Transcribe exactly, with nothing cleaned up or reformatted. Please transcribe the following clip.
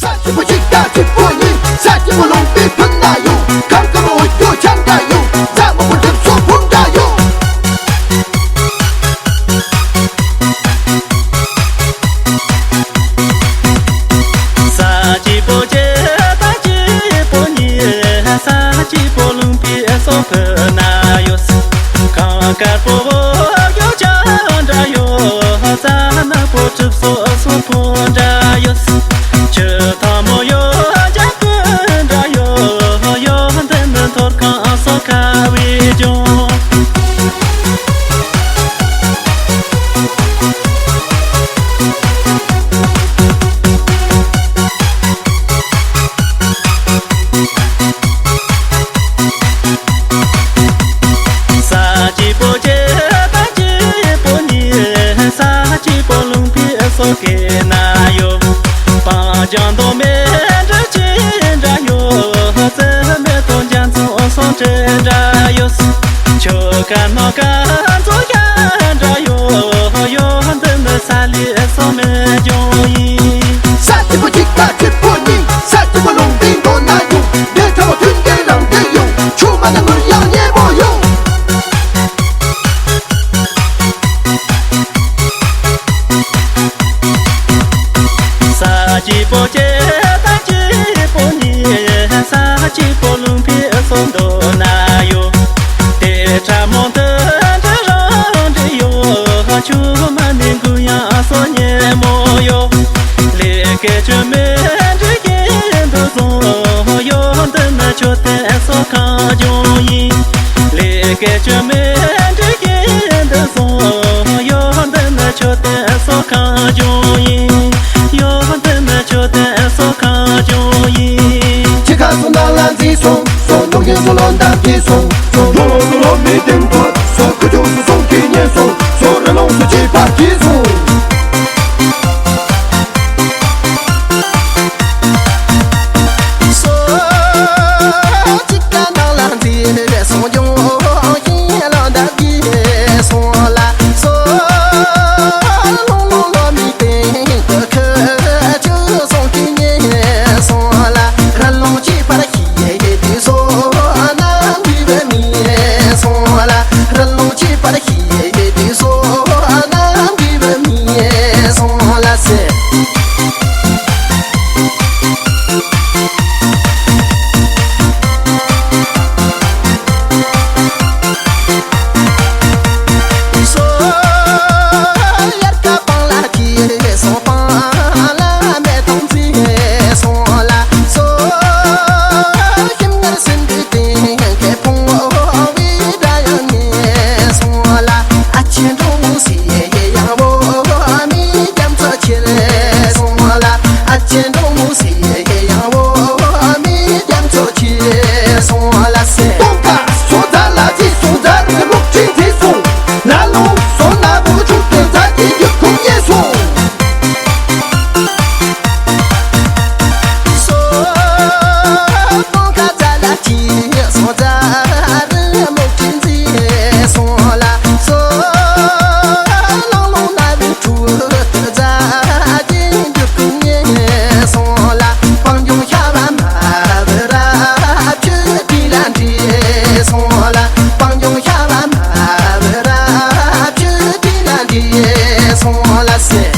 ས་སྐྱིད་པོ་གཅིག་དང་སྐྱིད་པོ་གཉིས། ས་སྐྱིད་པོ་ལུང་པའི་ཕུ་ན་ཡོད། གང་ག་མ་འོ་སྐྱོ་ཆང་འདྲ་ཡོད། ཟ་མ་པོ་གྲིབ་སོ་ཕུང་འདྲ་ཡོད། ས་སྐྱིད་པོ་གཅིག་དང་སྐྱིད་པོ་གཉིས། ས་སྐྱིད་པོ་ལུང་པའི་སོ་ཕུ་ན་ཡོད། གང་དཀར་པོ་འོ་སྐྱོ་ཆང་འདྲ་ཡོད། ཟ་མ་པོ་གྲིབ་སོ་སོ་ཕུང་འདྲ་ཡོད། ཆུ་ཐང་མོ་ཡོད། ཇ་ཁུ་འདྲ་ཡོད། ཡོད་འདི་ནི་ཐོར་ཁང་སོ་ཁ་བའི་ལྗོངས། ས་སྐྱིད་པོ་གཅིག་དང་སྐྱིད་པོ་གཉིས། ས་སྐྱིད་པོ་ལུང་པའི་སོ་སྐེ་ན་ཡོད། སྤང་ལྗང་མདོག་མེ་འབྲུ་ཅན་འདྲ་ཡོད། རྩི་མེ་དང་རྒྱ་མཚོ་སོ་འབྲེལ་འདྲ་ཡོད། ཆུ་ཁ་ནག་ཁ་མཚོ་རྒྱ་འདྲ་ཡོད། ཡོད་འདི་ནི་ས་ལི་སོ་མེ་ལྗོངས་ཡིན། ས་སྐྱིད་པོ་གཅིག་དང་སྐྱིད་པོ་གཉིས། ས་སྐྱིད་པོ་ལུང་པའི་མདོ་ན་ཡོད། འདི་ཁྲ་བ་མཐུན་རྐྱེན་རང་འདྲ་ཡོད། ཆུ་མ་ན་ངུར་ཡང་སྙན་མོ་ཡོད། ས་སྐྱིད་པོ་གཅིག་དང་སྐྱིད་པོ་གཉིས། ས་སྐྱིད་པོ་ལུང་པའི་སོ་མདོ་ན་ཡོད། དེ་ཁྲ་མོ་འདི་འདྲ་རང་འདྲ་ཡོད། ཆུ་མ་ནི་འགུ་ཡང་སོ་སྙན་མོ་ཡོད། ལས་ཀའི་ཆུ་མེ་འདྲ་ཡིན་འདུག་སོང་། ཡོད་འདི་ནི་ཆུ་དེ་སོ་ཁང་ལྗོངས་ཡིན། ལས་ཀའི་ཆུ་མེ་འདྲ་ཡིན་འདུག་སོང་། ཡོད་འདི་ནི་ཆུ་དེ་སོ་ཁང་ལྗོངས་ཡིན། ཡོད་འདི་ནི་ཆུ་དེ་སོ་ཁང་ལྗོངས་ཡིན། ཁྱི་ཁ་སོ་ནང་ལ་འཛིན་སོང་། སོ་ནོག་ཡིན་སོ་ལོ་འདབ་ཀྱི་སོང་། སོ་ལོ་ལོ་སོ་ལོ་མི་དེམ་ཐོར། སོ་ཁུ་ཆུ་སོ་སོང་གི་ཉེ་སོང་། སོ་རི་ལོང་སོ་ཅི་པ་ཀྱི་སོང་། སོ་ཅི་ཀ་ནང་ལ་འཛིན་སོང་། ཡོང་ཡིན་ལོ་འདབ་ཀྱི་སོང་ལ། སོ་ལོ་ལོ་ལོ་མི་དེམ་ཐོར། ཁུ་ཆུ་སོང་གི་ཉེ་སོང་ལ། རི་ལོང་ཅི་པར་ཡེ་དུས་སོ་ནམ་གི་བུ་མི་སོང་ལ། རི་ལོང་ཅི་པར་ཡེ་དུས་སོ་ནམ་གི་བུ་མི་སོང་ལ་ཟེར། སོ་ཡར་ཀ་པང་ལ་ཁྱི་སོང་། པང་ལ་མེ་ཏོག་འཛིན་སོང་ལ། སོ་ཁྱིམ་ནར་སེམས་འདུས་སྟེང་གི་ཕུང་བོ་བི་འདྲ་ཡང་ཉེ་སོང་ལ། ཨ་ཆེན་འགྲོ་མུ་སི་ཡང་བོ་མི་རྒྱ་མཚོ་ཆེ་སོང་ལ། ཨ་ཆེན་འགྲོ་མུ་སི་ཡང་བོ་མི་རྒྱ་མཚོ་ཆེ་སོང་ལ་ཟེར། སྟོང་ཀ་སོ་ཛ་ལ་ཅི་སོང་ཛ་རི་མུག་ཅི་འཛིན་སོང་། ལ་ལོང་སོ་ན་བུ་ཆུ་ཏེ་ཛ་ཅི་ཡུ་ཁུང་ཉེ་སོང་། སོ་སྟོང་ཀ་ཛ་ལ་ཅི་སོང་ཛ་རི་མུག་ཅི་འཛིན་སོང་ལ། སོ་ལོང་ལོང་ན་བུ་ཆུ་ཏེ་ཛ་ཅི་ཡུ་ཁུང་ཉེ་སོང་ལ། སྤང་ལྗོངས་ཤ་བ་མ་བུ་ར་ཆུ་ཏི་ལ་འདྲེས་སོང་ལ། སྤང་ལྗོངས་ཤ་བ་མ་བུ་ར་ཆུ་ཏི་ལ་འདྲེས་སོང་ལ་ཟེར།